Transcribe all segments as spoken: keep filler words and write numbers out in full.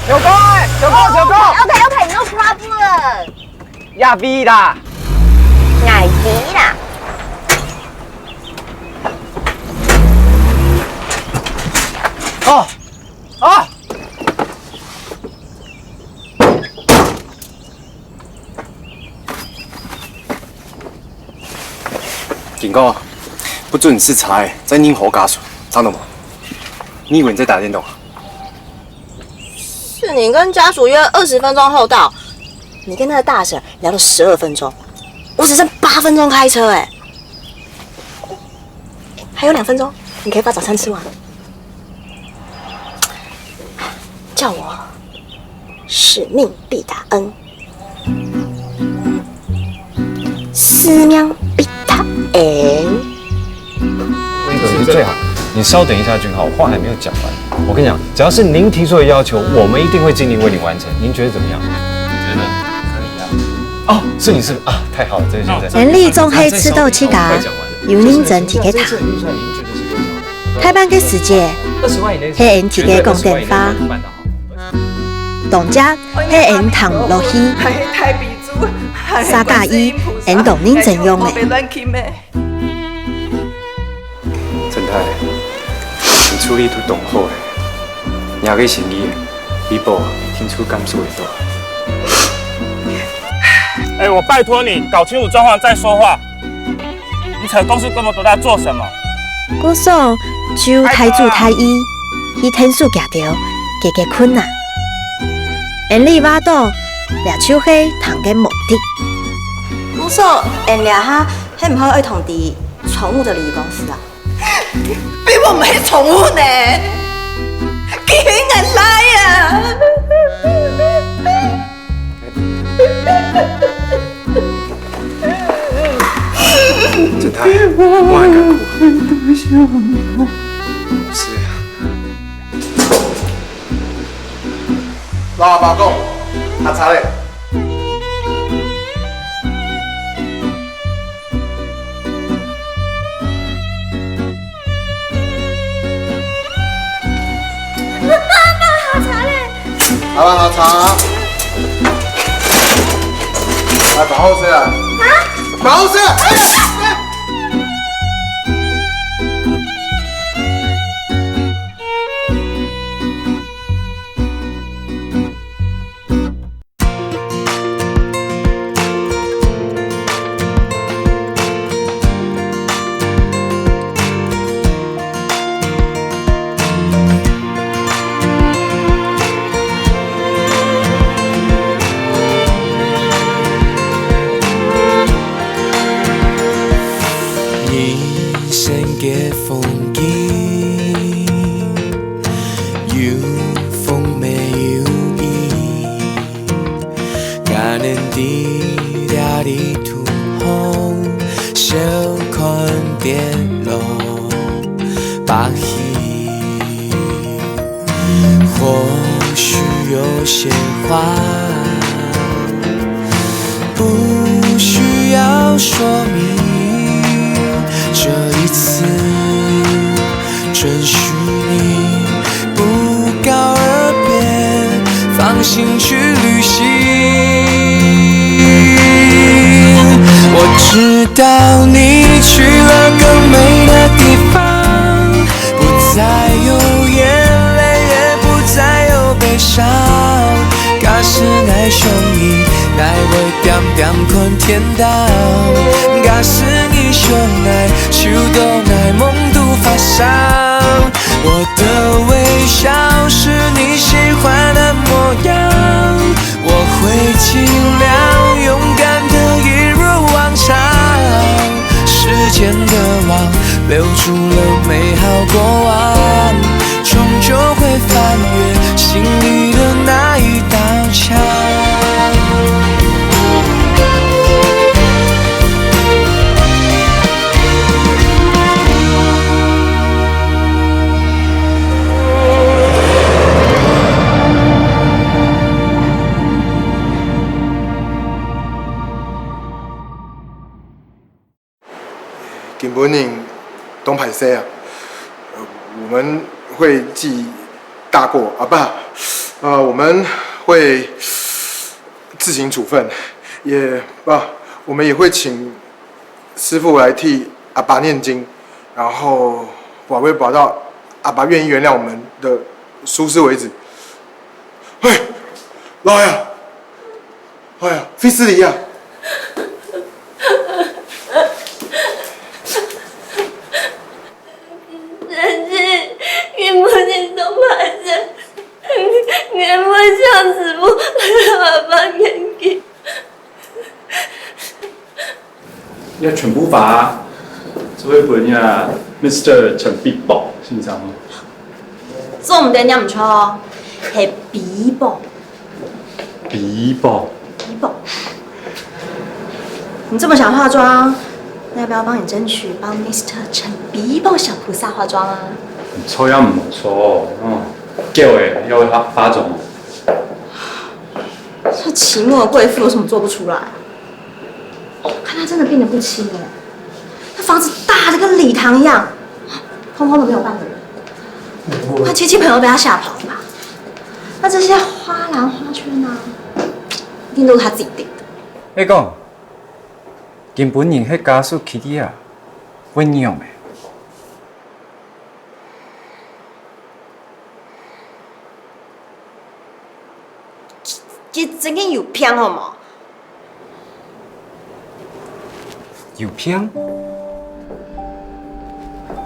小哥，小哥，小哥。OK，OK，no problem。也飛啦。𠊎飛啦。哦，哦。 警告，不准你試車，在任何家屬，聽懂嗎？你以為你在打電動啊？是你跟家屬約二十分鐘後到，你跟那個大嬸聊了十二分鐘，我只剩八分鐘開車哎。 還有兩分鐘，你可以把早餐吃完。叫我使命必達恩，使命必達恩。那個是最好。你稍等一下，俊浩，我話還沒有講完。我跟你講，只要是您提出的要求，我們一定會盡力為你完成。您覺得怎麼樣？覺得可以啊。哦，是你是啊，太好了，這個現在。人力總係知道自家有認真提个糖。大半个時節，係𫣆提个講電話，當然係𫣆聽毋落去。啥个意，𫣆當認真樣个。 陳太，你處理都當好咧，若个心意，李寶定著感受會到。哎，我拜託你搞清楚狀況再說話。你扯公司規模多大做什麼？故所就大主大意，去𢯭手佢兜解決困難。𫣆俚話到，這就係糖个目的。故所，𫣆這下 係毋係愛通知寵物个禮儀公司啊？比我毋係寵物呢，佢係𠊎倈啊！陳太，莫恁難過。是啊。 摎阿爸講，下車咧。阿爸下車咧。阿爸下車。來，放好勢啊！啊？放好勢啊！啊！ 人生个風景，有風也有雨。 𠊎等在這裡途上，笑看跌落把戲。或許有些話，不需要說明，這一次准許你 不告而別，放心去旅行。我知道你去了更美的地方，不再有眼淚，也不再有悲傷。假使𠊎想你，𠊎會恬恬看天 到。假使你想𠊎，就到𠊎夢肚發燒。我的微笑是你喜歡的模樣，我會盡量勇敢地一如往常。時間的網留住了美好過往，終究會翻越心裡的那一道牆。 今晡日當歹勢啊，呃，我們會記大過，啊，不，呃，我们会自行处分，也啊，我们也会请师傅来替阿爸念经，然后保佑保到阿爸愿意原谅我们的疏失为止。嘿，来啊！哎呀，菲斯里亚！但是你不能都把这，你不像子不把爸爸念给。要全部罚啊！这位朋友啊，Mister 陈必宝先生。做毋得念毋错哦，係比宝。比宝。比宝。你这么想化妆，那要不要帮你争取帮 Mister 陈比宝小菩萨化妆啊？错也毋错哦，叫诶，要化化妆。这期末贵妇有什么做不出来？看他真的病得不轻哎，那房子大的跟礼堂一样，通通都没有半个人。他亲戚朋友被他吓跑了吧？那这些花篮花圈呢，一定都是他自己订的。你讲，今晡日个家属去的啊，会仰诶？其实真个有病好吗？有病？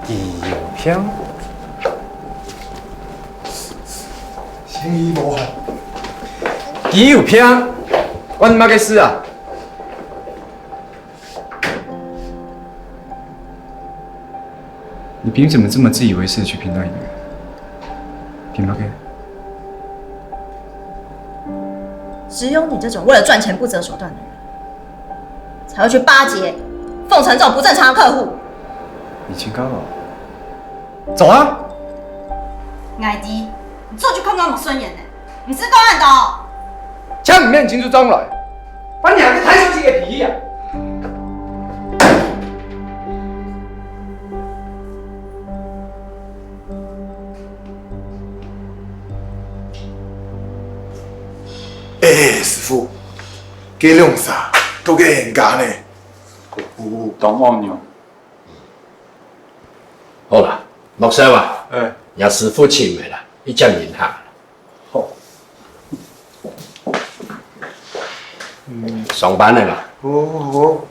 佢有病？嫌疑无害。佢有病？关你妈个事啊！你凭什么这么自以为是的去评断一个人？凭什么？只有你这种为了赚钱不择手段的人，才会去巴结凤城这种不正常的客户。你清高了。走啊！艾迪，你做就看到我顺眼呢，你是高安的哦。请你面清楚张来，把两个台小姐给皮啊！哎，师傅，这两儕都个人家呢？哦，当好用。好啦，莫笑啊，哎，若师傅请个啦，一只人客。好。上班个啦。哦，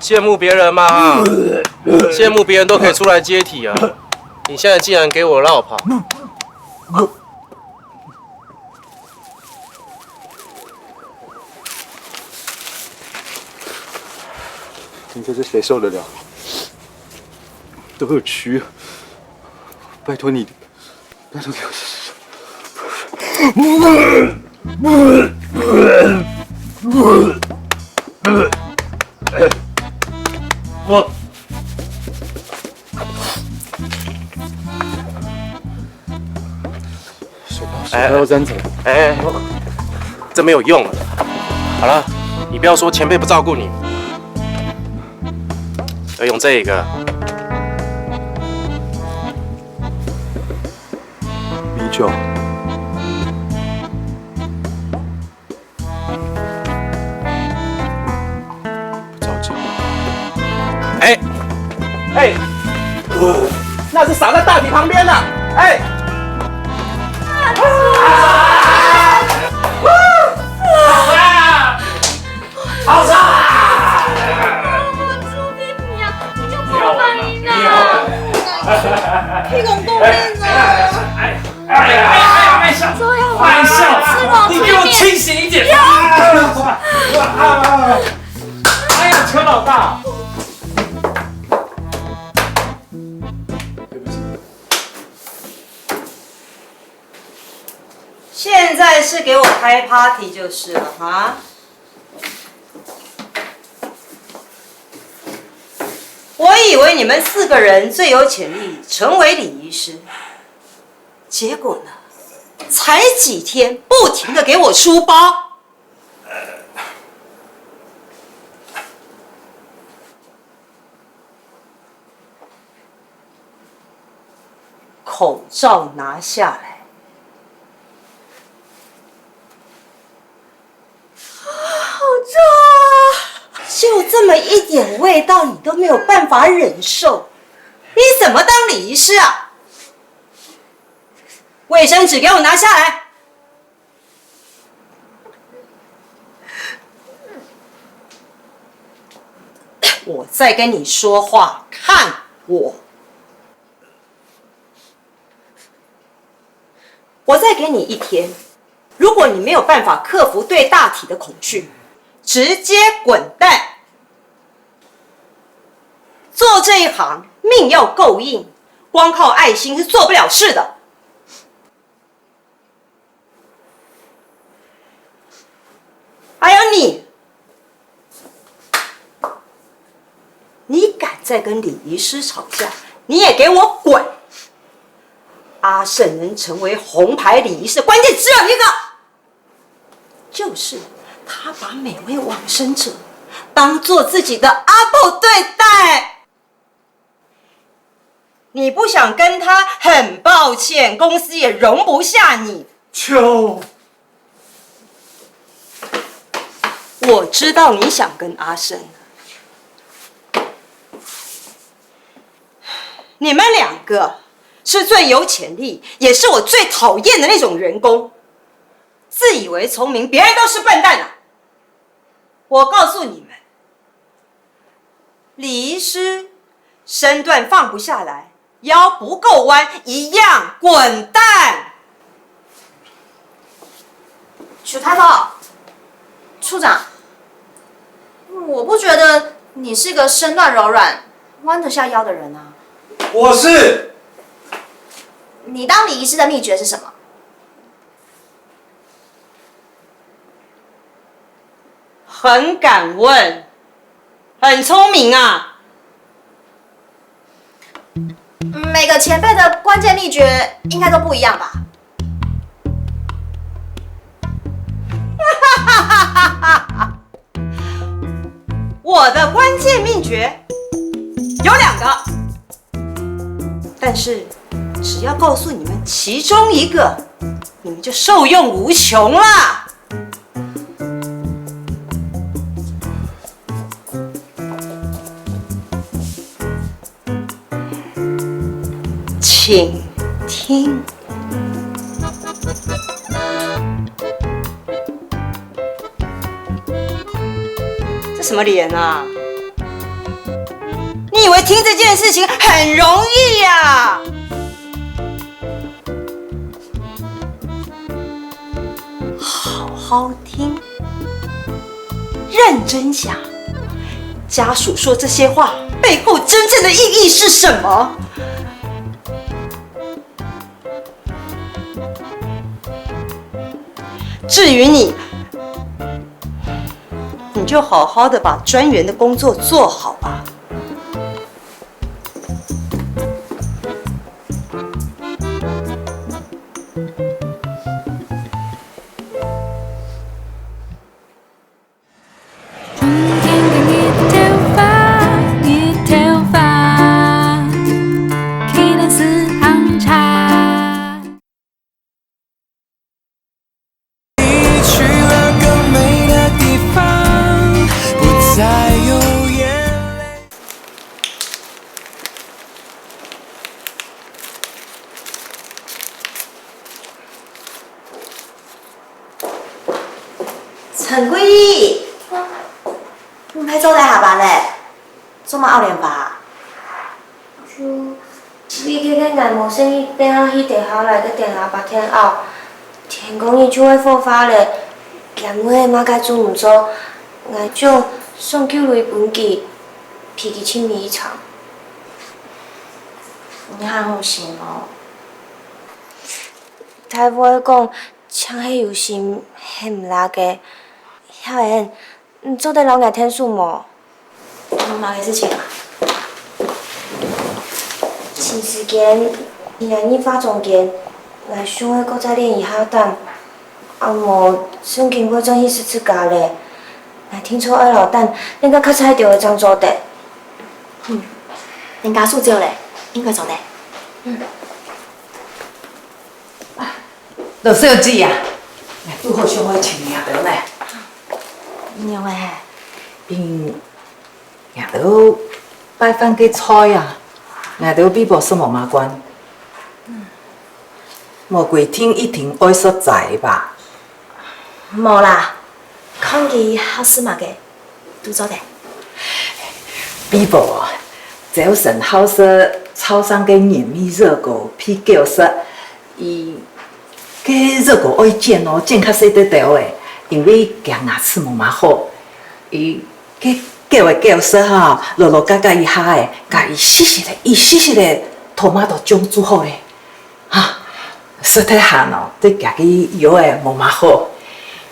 羡慕别人嘛，羡慕别人都可以出来接体啊！你现在竟然给我落跑！你说这谁受得了？都有蛆，拜托你，拜托你。我手铐手铐要粘着。哎，这没有用了。好了，你不要说前辈不照顾你，要用这个。米酒。照讲。哎，哎，那是洒在大体旁边的。哎，好臭！好臭！我注定你啊，你就不要反应啊！屁股动面了。哎呀，哎呀，哎呀，慢笑，慢笑，你给我清醒一点！哎呀，陈老大，现在是给我开 party 就是了哈。我以为你们四个人最有潜力成为礼仪师，结果呢，才几天不停的给我出包。口罩拿下来。好臭啊！就这么一点味道，你都没有办法忍受，你怎么当礼仪师啊？卫生纸给我拿下来！我在跟你说话，看我。 我再给你一天，如果你没有办法克服对大体的恐惧，直接滚蛋。做这一行，命要够硬，光靠爱心是做不了事的。 还有你，你敢再跟礼仪师吵架，你也给我滚！阿胜能成为红牌礼仪师，关键只有一个，就是他把每位往生者当做自己的阿婆对待。 你不想跟他，很抱歉，公司也容不下你。就我知道你想跟阿胜，你们两个是最有潜力，也是我最讨厌的那种员工，自以为聪明，别人都是笨蛋啊！我告诉你们， 礼仪师，身段放不下来，腰不够弯，一样滚蛋！许太保，处长，我不觉得你是个身段柔软、弯得下腰的人啊。我是。你当礼仪师的秘诀是什么？ 很敢问，很聪明啊。每个前辈的关键秘诀应该都不一样吧？我的关键秘诀有两个，但是只要告诉你们其中一个，你们就受用无穷啦。 请听。这什么脸啊？你以为听这件事情很容易呀？ 好好听，认真想，家属说这些话背后真正的意义是什么？至于你，你就好好的把专员的工作做好吧。 春天个日头花，日头花，去的是红茶。 你去了更美的地方，不再有眼泪。陳桂姨，你毋係早來下班咧？做麼个拗連巴？ 就為該个𠊎無細義，變下去地下來个電喇叭𢯭拗，天光日就會火化咧。兼會麼个做毋做，𠊎就送舊鐳分佢，陪佢盡尾一程。你還好心哦。大夫講，淨係有心，係毋罅个。曉燕， 你做得摎𠊎𢯭手無？麼个事情啊？尋時間，今晡日化妝間，𠊎想愛過再練一下膽，啊無，聖經會轉去十字架咧。𠊎定著愛摎膽練到較差兜仔正做得。嗯，人家手照咧，應該做得。嗯。羅小姐啊，𠊎堵好想愛請你兜呢。仰會？因𠊎兜拜飯个菜啊，𠊎兜微寶食無麼慣。無規定一定愛食齋吧？無啦，看佢好食麼个，都做得。微寶啊，朝晨好食超商个原味熱狗配狗食， 佢个熱狗愛剪哦，剪較細垤垤仔，因為佢牙齒無麼好。佢个狗仔狗食哈，摝摝嘎嘎一下仔，佢一息息仔，一息息仔，tomato醬煮好咧。哈，食忒鹹哦，對佢个腰仔無麼好。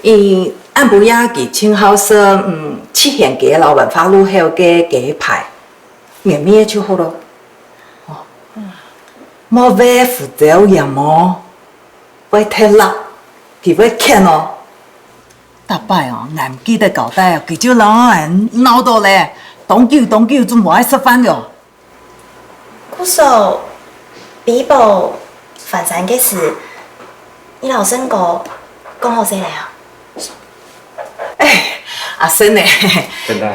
佢暗晡夜佢盡好食，嗯，七賢街摎文化路口个雞排，原味个就好咯。哦，莫喂胡椒鹽哦。 會忒辣，佢會譴哦。逐擺哦，𠊎毋記得交代哦，佢就摎𠊎鬧到咧，當久當久就無愛食飯了。故所，微寶還山个事，你摎勝哥講好勢了啊？哎，阿勝呢？真的。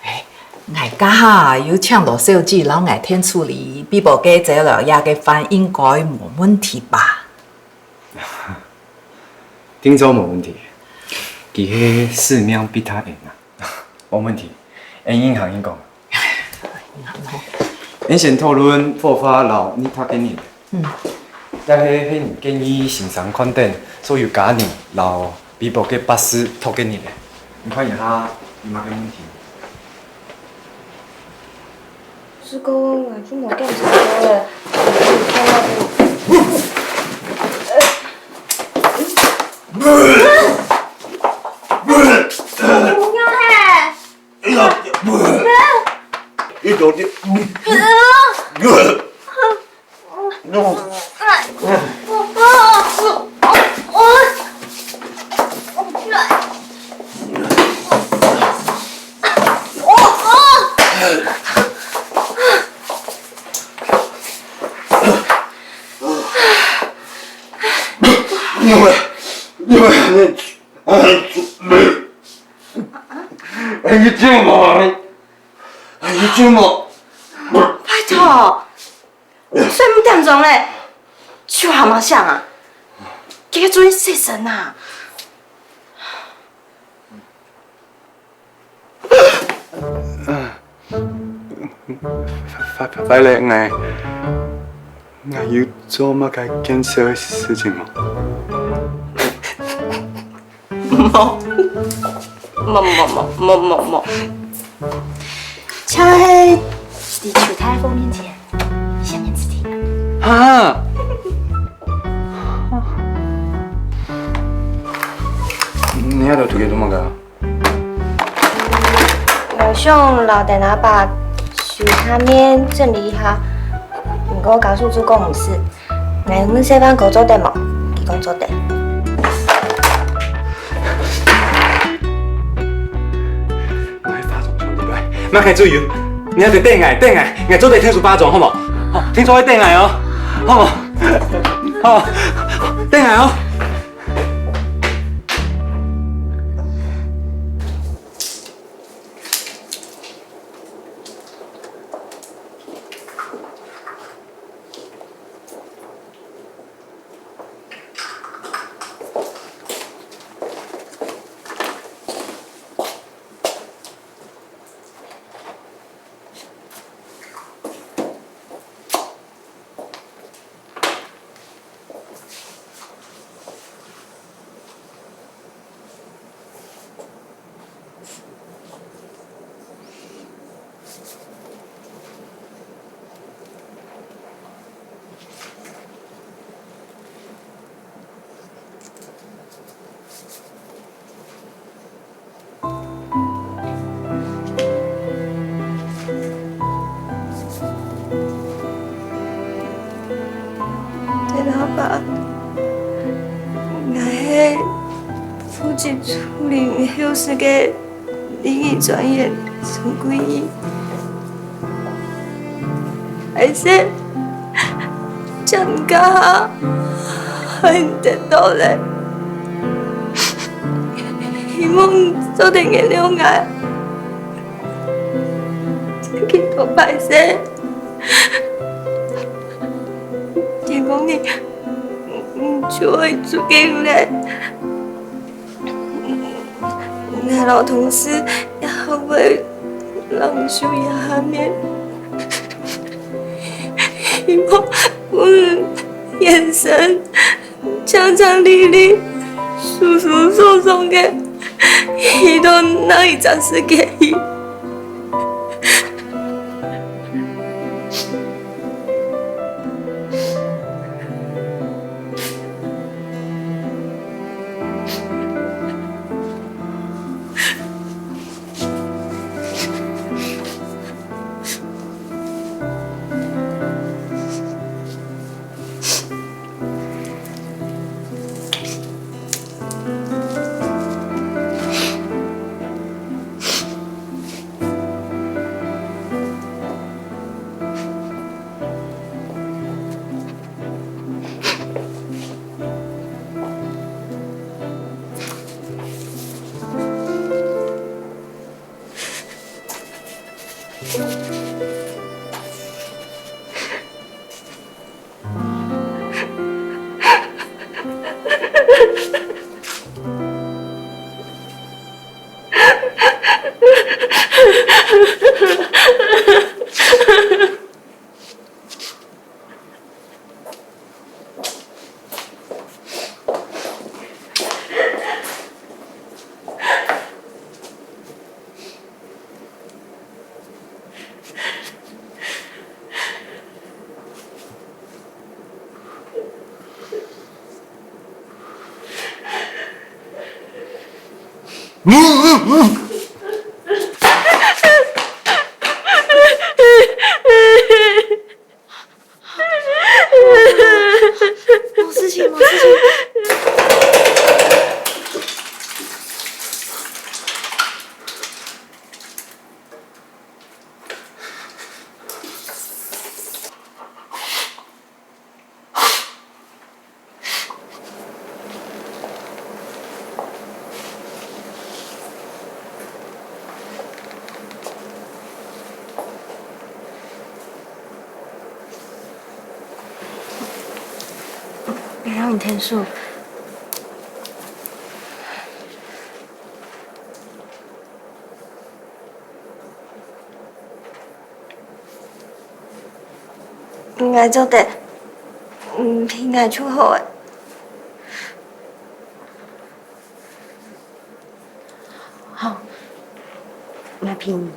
哎，𠊎這下有請羅小姐摎𠊎𢯭手理，微寶該朝摎夜个飯應該無問題吧？ 定著無問題，佢係使命必達圓啊！無問題，𠊎應行應講。𠊎先討論火化摎泥塔个人。嗯。這係，係你建議先生看等，所有家人摎微寶个巴士託个人咧。你看一下，有麼个問題？ 師公，𠊎就無點食過咧。你們，你們，你救我！你救我！拜託， 睡五點鐘咧，手還無醒啊？該个注意洗身啊！壞了，𠊎，𠊎有做麼个見笑个事情無？ 無，無，無。像係在邱大夫面前，下面自己。哈！你這兜在該做麼个啊？𠊎想摎等阿爸收下面整理一下，毋過家屬就講毋使。 𠊎問細凡哥做得無？佢講做得。𠊎化妝廠裡背，麼个注意，你還得等𠊎，等𠊎，𠊎做得𢯭手化妝，好無？好，𢯭手愛等𠊎哦，好無？好，等𠊎哦。陳老闆，𠊎係負責處理後事个禮儀專員陳桂英。還係請假愛你得到了，希望你做得原諒𠊎，真經當歹勢。天光日，你就愛出境了。 𠊎摎同事也會讓你受一下面，希望𠊎眼神強強力力、舒舒爽爽个，去到哪一隻世界去。 無事情，無事情。 別讓你添數。 𠊎做得，你陪𠊎就好了。好，𠊎陪你。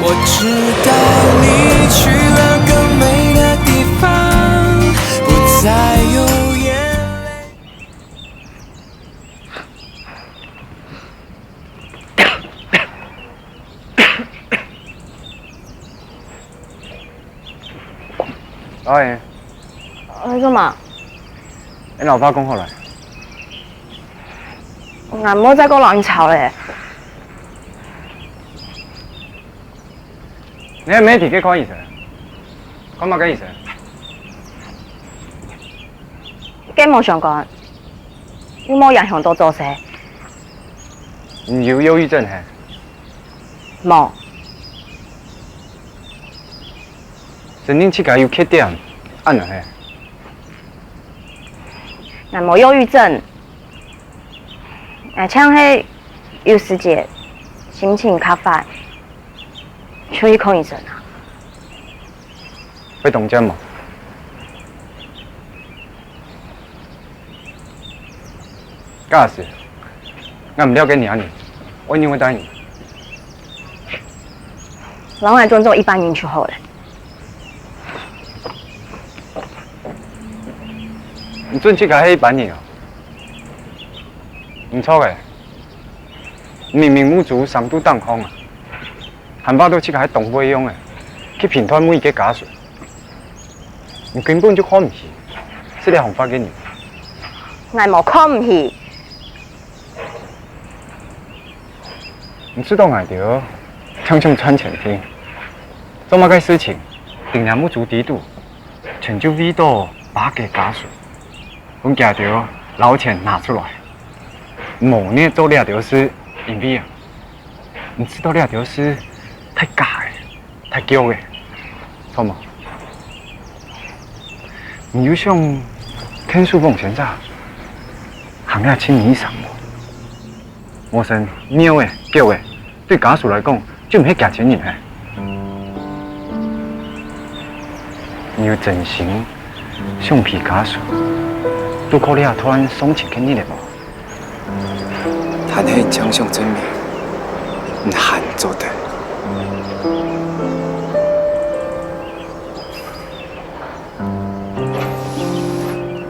我知道你去了更美的地方，不再有眼泪。 導演，你做麼？𠊎摎爸講好了。𠊎無再過摎你吵了。你還無去該看醫生？看麼个醫生？該無相干，又無影響到做事。你有憂鬱症係？無。 承認自家有缺點，恁樣係？𠊎無憂鬱症，𠊎淨係有時節心情較壞，就去看醫生啊。會當漸無？假使，𠊎毋了解你啊你，愛仰會待你？摎𠊎尊重一般人就好了。你尊自家係一般人啊？毋著个，你明明目珠生在頂項啊，還話到自家係當會用个，去評斷每一個家屬。 你根本就看毋起識這行法个人。𠊎無看毋起。你知道𠊎兜淨想賺錢定，做麼个事情，定然目珠底肚，全就為著巴結家屬，分佢兜摎錢拿出來，無愛做這兜事，因為啊， 你知道這兜事太假个，太假个，著無？你又想騙輸房先生，行這盡尾生無？無成，貓仔、狗仔，對家屬來講，就毋係幾錢人嘿。你有真心想陪家屬，度過這段喪親个日仔無？ 但係你淨想證明，你還做得。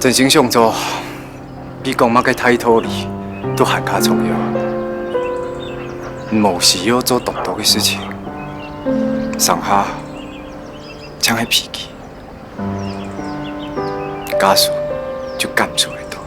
真心想做，比講麼个大道理都還較重要。你無需要做當多个事情，剩下淨係脾氣。 家屬就感受得到。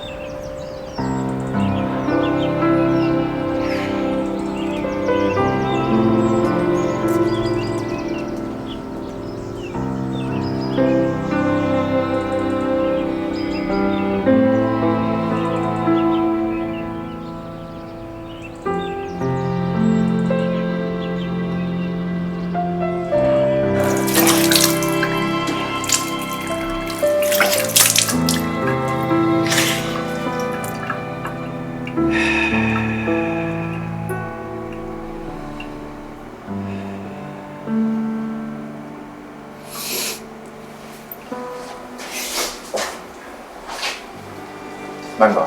慢講，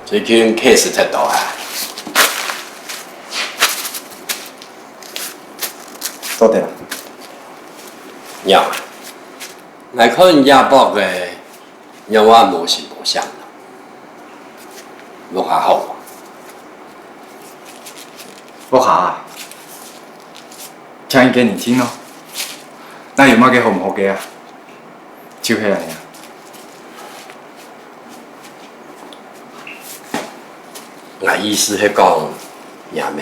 最近case忒多啊？做得啦。仰啊，𠊎看這駁个，仰會無聲無響呢？屋下好無？屋下啊，請一個人聽囉，哪有麼个好毋好个啊？ 就係恁樣。𠊎意思係講，若姆。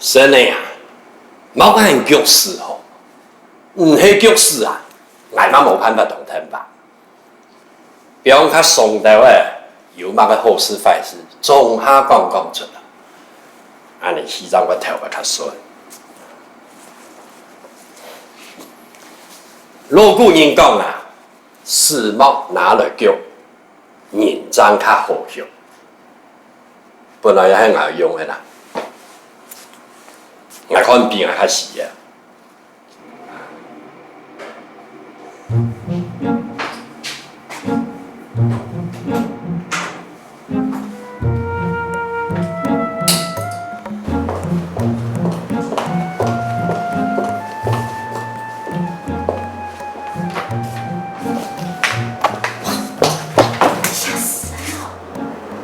先生啊， 莫恁腳使吼，毋係腳使啊，𠊎嘛無辦法同𢯭話。比方較傷兜仔，有麼个好事壞事，總下講講出來，恁呢氣正會敨會較順。老古人講啊，屎莫拿來腳，人正較好畜。 本來也係𠊎用个啦，𠊎看比𠊎較死啊。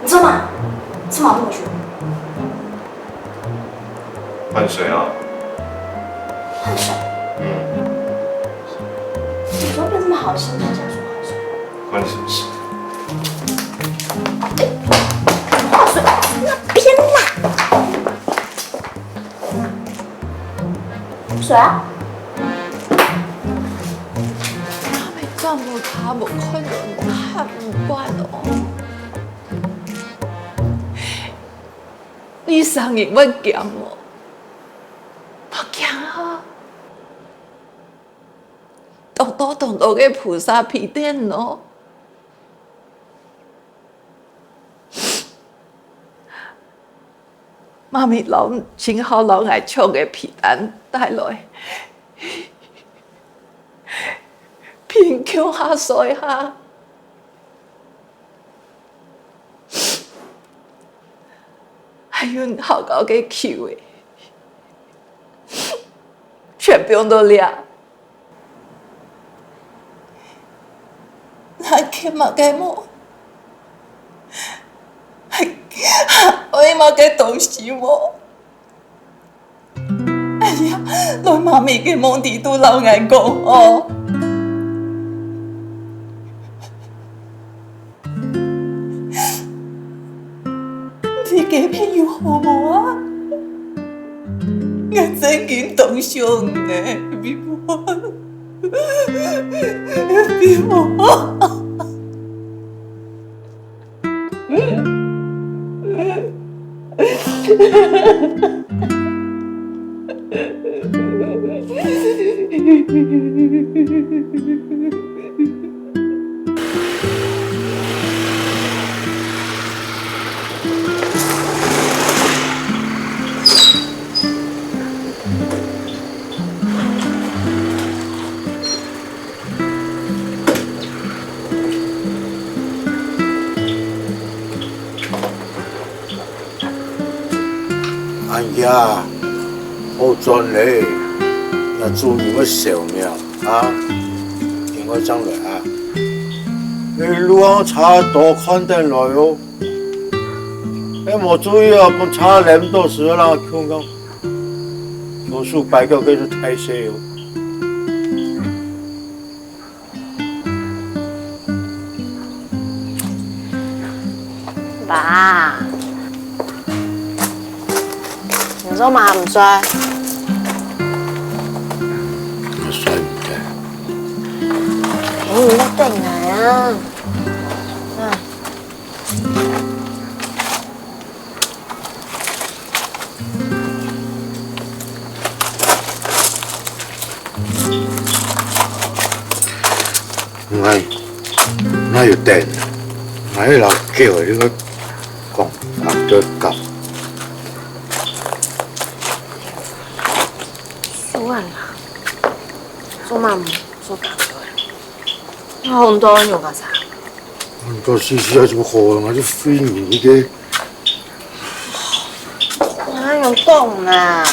你做麼？你做麼不回去？換水啊。換水？嗯。你怎麼變這麼好心，這樣說換水？關你什麼事？哎，換水，那邊啦。 水啊。阿姆敢無，較無看到你，較無管哦。你生日會驚無？莫驚啊。 到多當多个菩薩被點咯。媽咪摎，盡好摎𠊎唱个被單帶來，並共下睡下。 還有好高个球仔，全放到這。還缺麼个無？還，還愛麼个東西無？ 哎呀，來媽咪个夢裡肚摎𠊎講哦。你个朋友好無啊？𠊎真經當想你，美滿，美滿。 哎呀，好轉咧，若豬肉个燒命啊，緊快正來啊！你路上車多看得來哦，你無注意啊，分車摎到時候啦，共共，共手擺腳該就大細哦。 爸，你做麼个毋睡？我睡毋得。哎，你在等𠊎啊！啊。 𠊎，𠊎有電，𠊎老狗个這个講話个搞。算啦，做麼个做搞个？你好多人有个啥？你做事情還是好，還是費你个。 哪有講啦？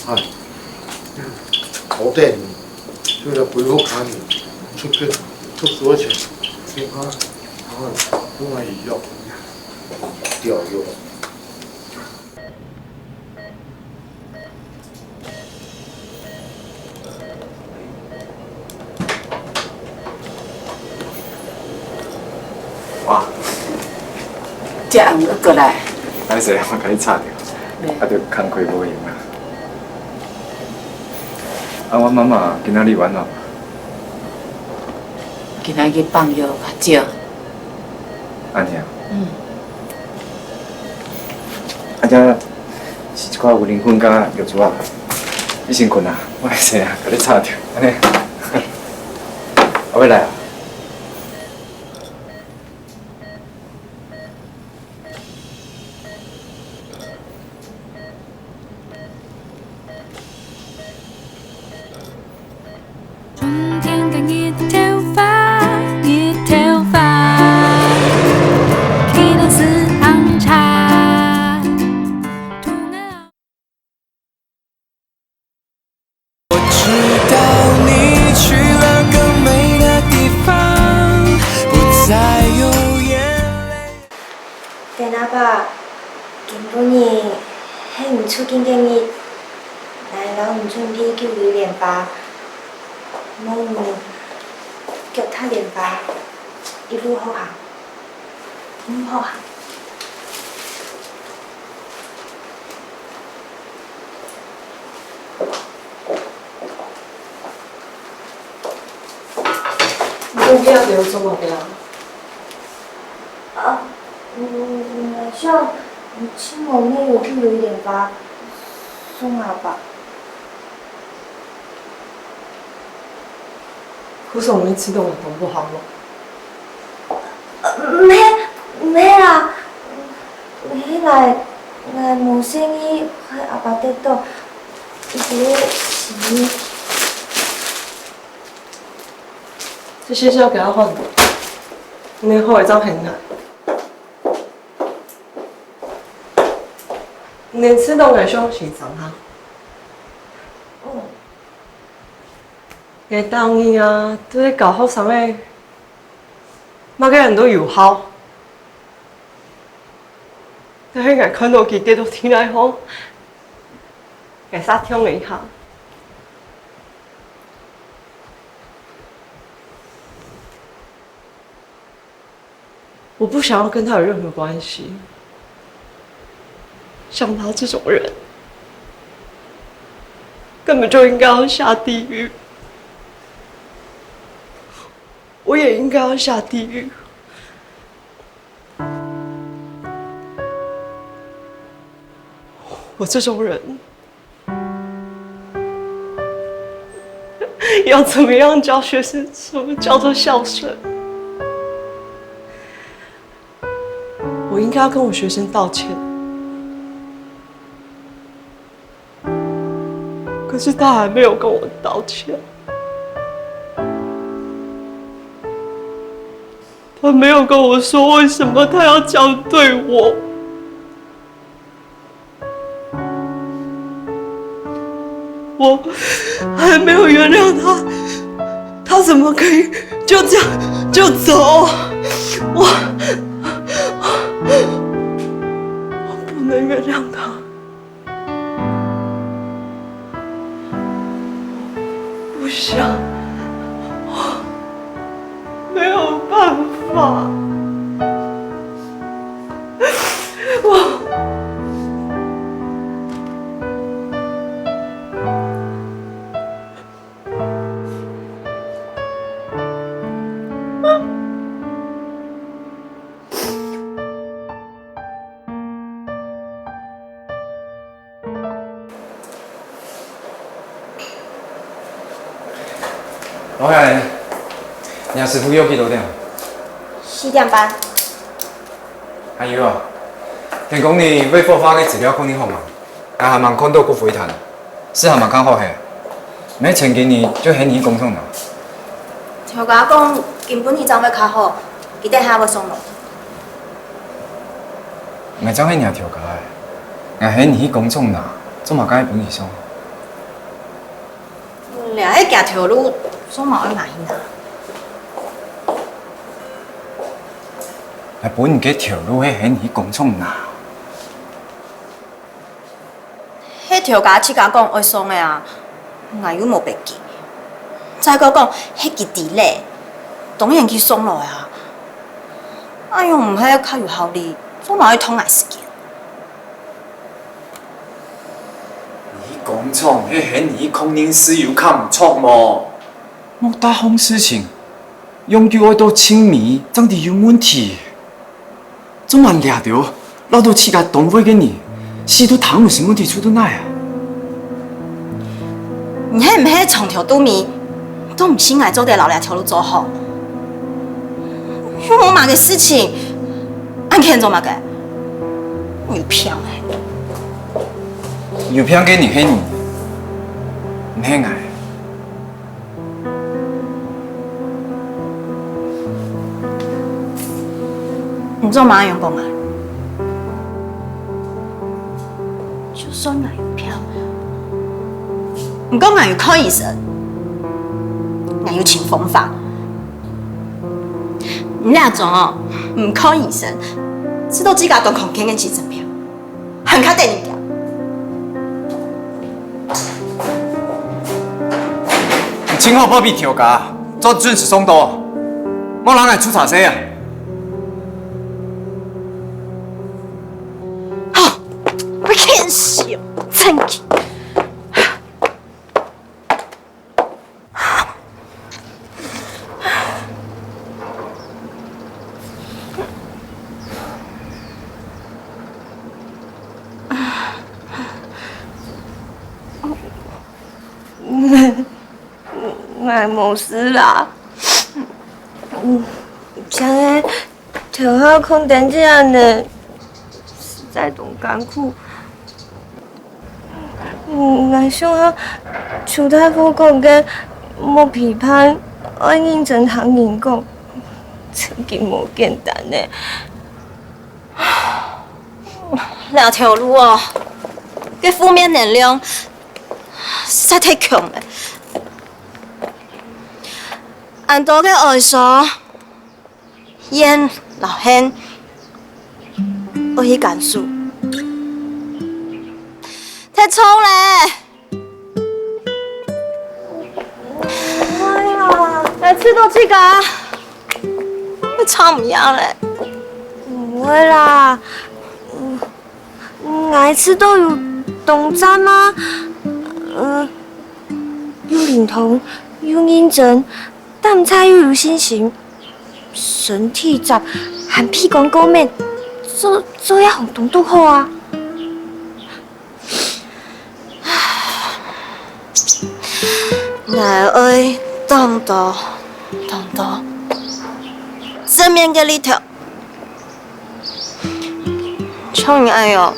哎，好點，就來陪我看，出去讀書去，你看，啊，我也要，掉了。 哇，這暗晡過來。歹勢，𠊎佮你吵著，啊，就工課無閒啊。啊，阮媽媽今仔日有按怎？今仔日放尞較少。 按呢啊？嗯。啊，這是一寡有靈魂个玉珠啊。你先睏啊，我會使啊，佮你吵著，按呢。啊，愛來啊？ 春天的日頭花，日頭花，天空是紅茶。我知道你去了更美的地方，不再有眼淚。 丁阿伯，今晡日係你出境个日，𠊎摎你準備九蕊蓮花，望你腳踏蓮花，一路好行，一路好行。 你在這兜做麼个啊？啊，嗯，𠊎想，嗯，盡久無有九蕊蓮花送阿伯。不是我们一直都有同步好吗？呃，没，没啦，后来，后来我生意，害阿爸跌倒，一直洗。这些是要给他换的，你后一张很难。你吃东西休息一下哈。哦。 个当然啊，都係教學生个，麼个人都有效。但係𠊎看到佢跌到地泥吼，𠊎煞痛了一下。 我不想要跟他有任何关系。像他这种人，根本就应该要下地狱。我也应该要下地狱。我这种人， 要怎么样教学生什么叫做孝顺？我应该要跟我学生道歉，可是他还没有跟我道歉，他没有跟我说为什么他要这样对我。 我还没有原谅他，他怎么可以就这样就走？我，我不能原谅他。 不行，我没有办法。我老闆，若師傅約幾多點？四點半。還有啊，聽講你未火化个資料看得好無？𠊎還吂看到骨灰壇，事還吂看好係？毋係前幾日就喊你去工廠拿？頭家講今晡日正會較好，佢等下會送來。 𠊎正係若頭家欸，𠊎喊你去工廠拿，做麼个愛分你送？這係行頭路，做麼个愛𠊎去拿？𠊎分你个頭路係喊你去工廠拿。 係頭家自家講愛送个啊，𠊎又無逼佢。再過講，係佢知咧，當然佢送來啊。恁樣毋係較有效率，做麼个愛拖𠊎時間？你去工廠，係喊你去確認事有較毋著無？莫大項事情，用久愛到盡尾，正知有問題。 做麼个這兜，恅到自家單位个人，死都聽毋識問題出到哪啊？你係毋係長頭肚尾，都毋信𠊎做得摎這條路做好？又無麼个事情，恁譴做麼个？有病欸！有病个人係你，毋係𠊎。 你做麼个恁樣講啊？就算𠊎有病，毋過𠊎有看醫生，𠊎有尋方法。你這種哦，毋看醫生，知道自家當康健个精神病。 還較得人驚。你盡好保庇頭家，做準時送到，莫摎𠊎出差錯啊！好，我譴死，生氣！ 𠊎無事啦。嗯，像个頭下空等這樣呢，實在當艱苦。嗯，𠊎想啊，邱大夫講个莫批判，愛認真聽人講，真經無簡單呢。這條路哦，个負面能量實在忒強了。恁多个哀傷、怨摎恨，愛去感受，忒重了。 哎呀，來，試著自家，會唱毋贏咧。毋會啦，嗯，𠊎試著有當讚啊，呃，又靈通，又認真，膽大又有信心，身體貼，還鼻公過敏，做做一項當好啊。 𠊎愛當多、當多正面个力量，像你恁樣，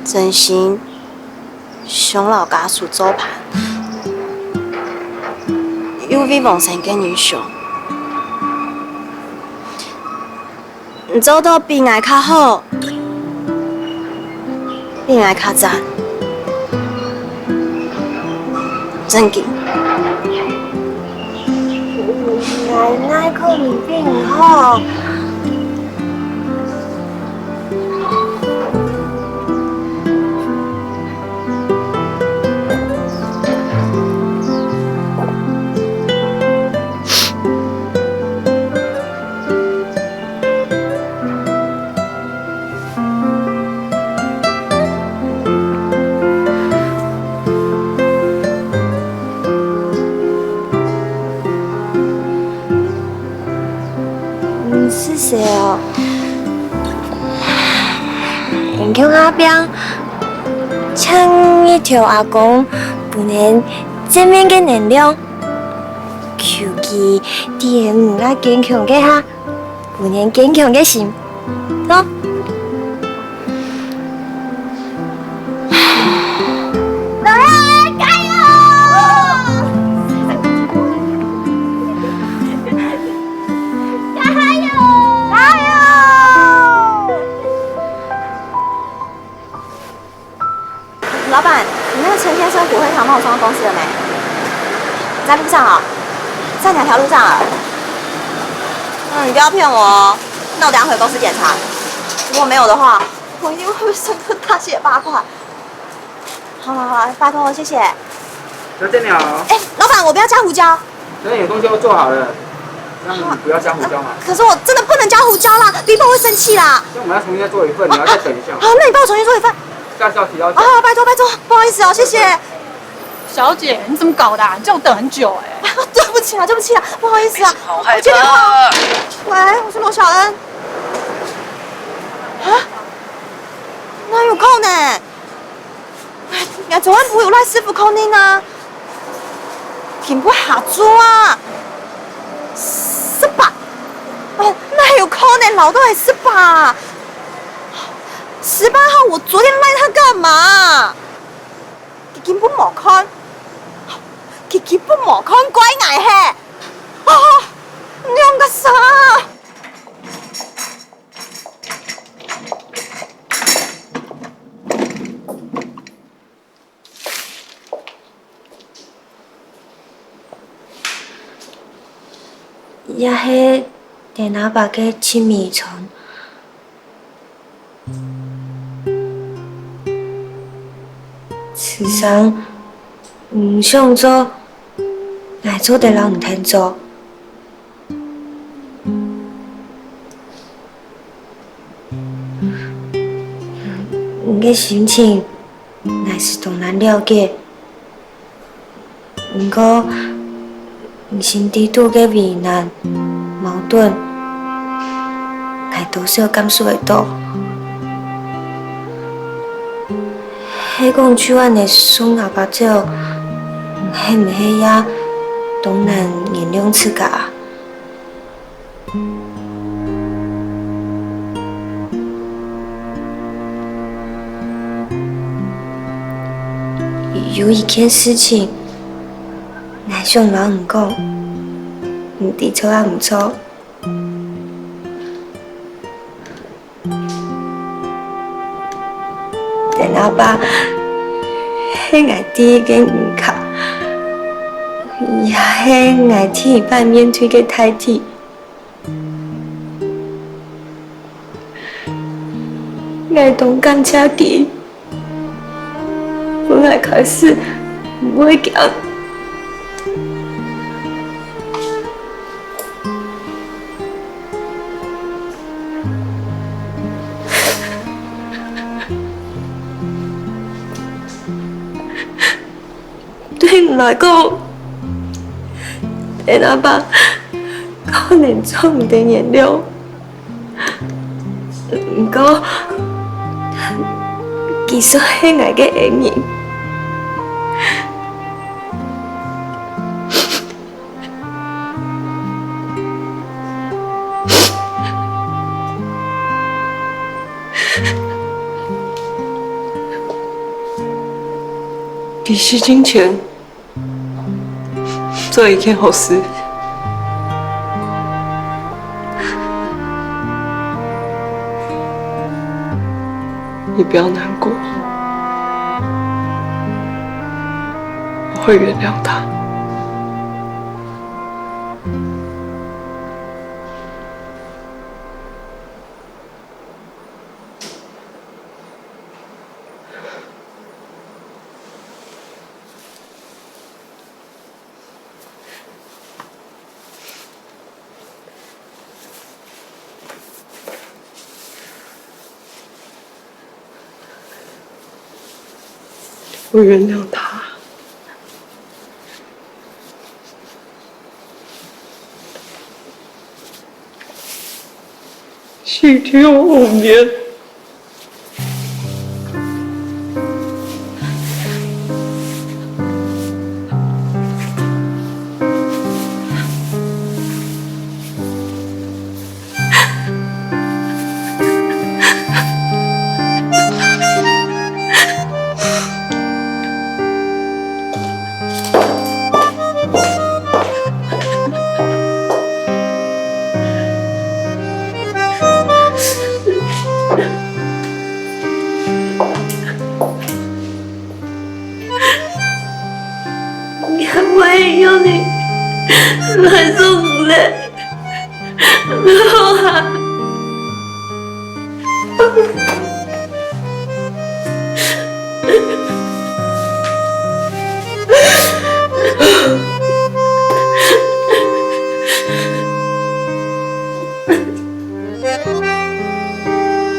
真心想摎家屬做伴，又為往生个人想。 你做到比𠊎較好，比𠊎較讚，真經。𠊎哪可能比你好？ 嗯，謝謝哦。𫣆共下拚，請你調阿公分𫣆正面个能量，求佢在𫣆毋恁堅強个下， 分𫣆堅強个心。喏。羅亞，加油！加油！加油！ 老闆，你那個陳先生骨灰堂幫我送到公司了沒？在路上啊？在哪條路上啊？嗯，你不要騙我哦。那我等下回公司檢查。如果沒有的話，我一定會被深刻打擊八卦。好了好了，拜託，謝謝。小姐你好。哎，老闆，我不要加胡椒。 那你的東西都做好了，那你不要加胡椒嘛。可是我真的不能加胡椒啦，李寶會生氣啦。那我们要重新再做一份，你要再等一下。好，那你帮我重新做一份。下次要提到。啊，拜託拜託，不好意思哦，謝謝。小姐，你怎麼搞的啊？你叫我等很久哎。對不起啦，對不起啦，不好意思啊。好害怕。我接電話。喂，我是羅小恩。啊？哪有空呢？ 𠊎昨暗晡有賴師傅確認啊，根本下晝啊，十八，哎，哪有可能留到係十八啊？十八號我昨天賴他幹嘛？佢根本無看，佢根本無看，怪𠊎嘿！啊，兩個啥？ 也係𫣆阿爸个七米村。慈生，你想做，𠊎做得摎你𢯭手。 你个心情，𠊎係當能了解。毋過，你心底肚个為難、矛盾，𠊎多少感受會到。係講就恁呢送阿爸走，你係毋係也當難原諒自家啊？有一件事情，𠊎想摎你講，毋知著啊毋著。陳阿爸係𠊎第一個人客，也係𠊎第一擺面對个大體。 𠊎當感謝佢，分𠊎開始毋會驚。對你來講，陳阿爸可能做毋得原諒。 毋過，佢算係𠊎个恩人。佢死進前， 做一件好事，你不要難過，我會原諒他。 我原諒他。 死去後五年。 也會用你來送你嘞。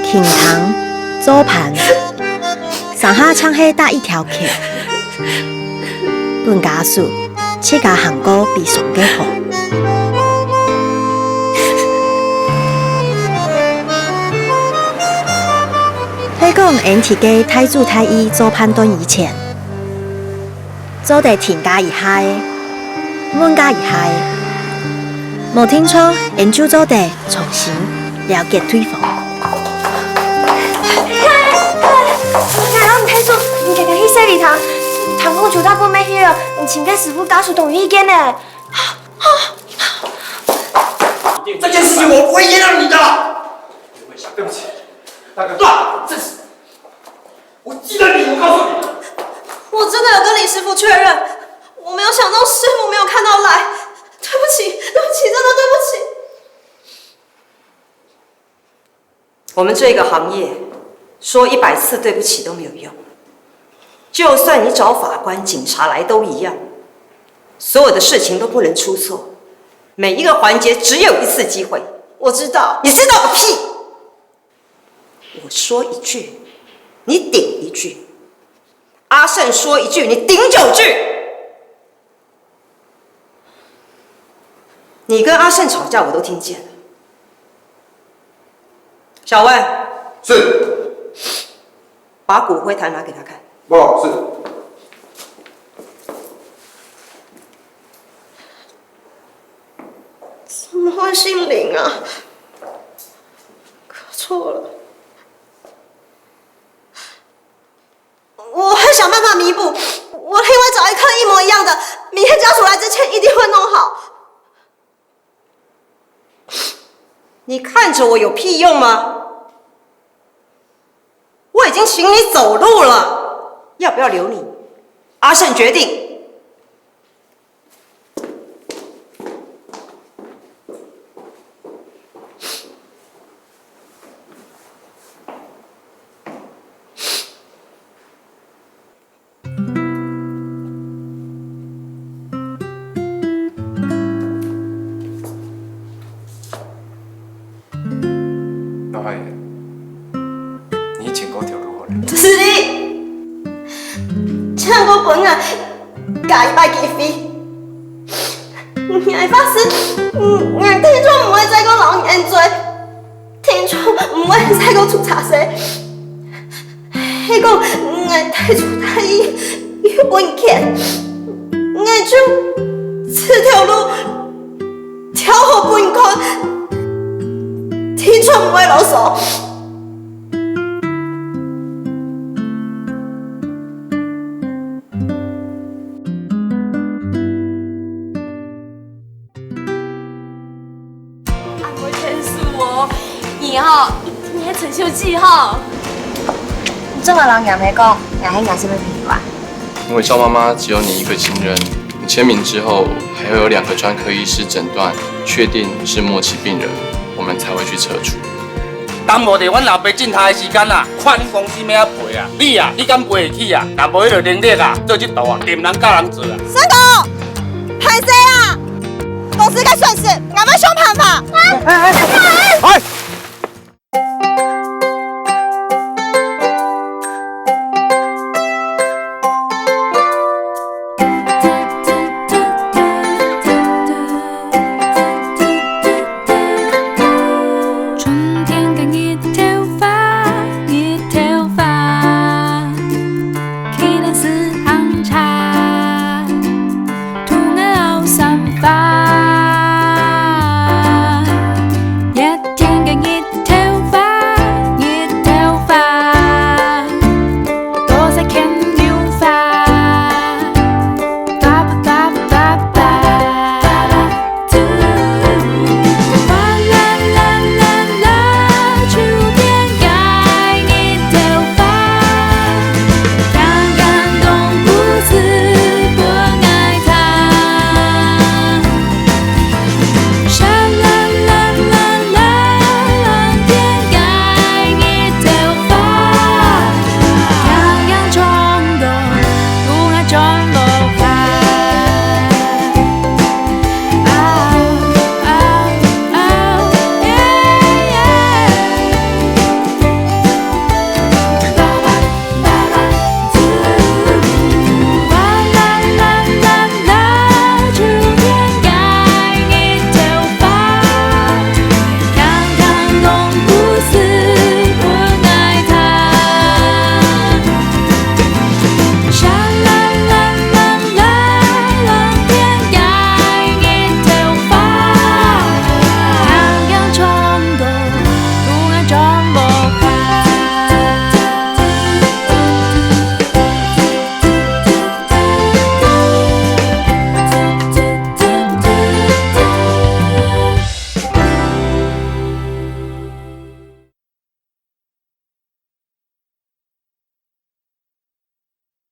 停堂，做伴，上下像係搭一條橋，分家屬自家行過悲傷个河。係講恩弟个大主大意做判斷以前， 做得停加一下仔，問加一下仔，無定著，恩就做得重新了解對方。哎，哎，哎，𠊎摎你𢯭手，你遽遽去洗禮堂，堂公求大本乜去了，你尋个師傅家屬同意見呢。這件事情我不會原諒你的。對不起，大哥。對，這是 我記得你，我告訴你。我真的有跟李師傅確認，我沒有想到師傅沒有看到來。對不起，對不起，真的對不起。我們這個行業，說一百次對不起都沒有用，就算你找法官、警察來都一樣，所有的事情都不能出錯，每一個環節只有一次機會。我知道。你知道個屁！ 我說一句，你頂一句；阿勝說一句，你頂九句。你跟阿勝吵架，我都聽見了。小萬，是。把骨灰罈拿給他看。報告，是。 怎麼會姓林啊？搞錯了。我會想辦法彌補，我另外找一颗一模一样的，明天家属来之前一定会弄好。你看着我有屁用吗？我已经请你走路了，要不要留你，阿胜决定。你以前个条路好了。就是你，唱歌本啊，加一百几飞。你还发誓，嗯，俺听众不会再过老年追，听众不会再过出差事。 係講，𠊎大主大意有本錢，𠊎就這條路跳好分你看，天窗毋會囉嗦。阿妹牽手哦，你吼，你係陳秀記吼。你做麼个摎若姆講，𠊎係若小妹朋友啊？因为赵妈妈只有你一个亲人，你签名之后还要有两个专科医师诊断，确定你是末期病人，我们才会去撤除。当无得阮老爸进台的时间啊，看恁公司咩啊赔啊，你啊，你敢赔得起啊？若無迄个能力啊，做这道啊，点人教人做啊。三哥，歹勢啊！公司个损失，俺们想办法。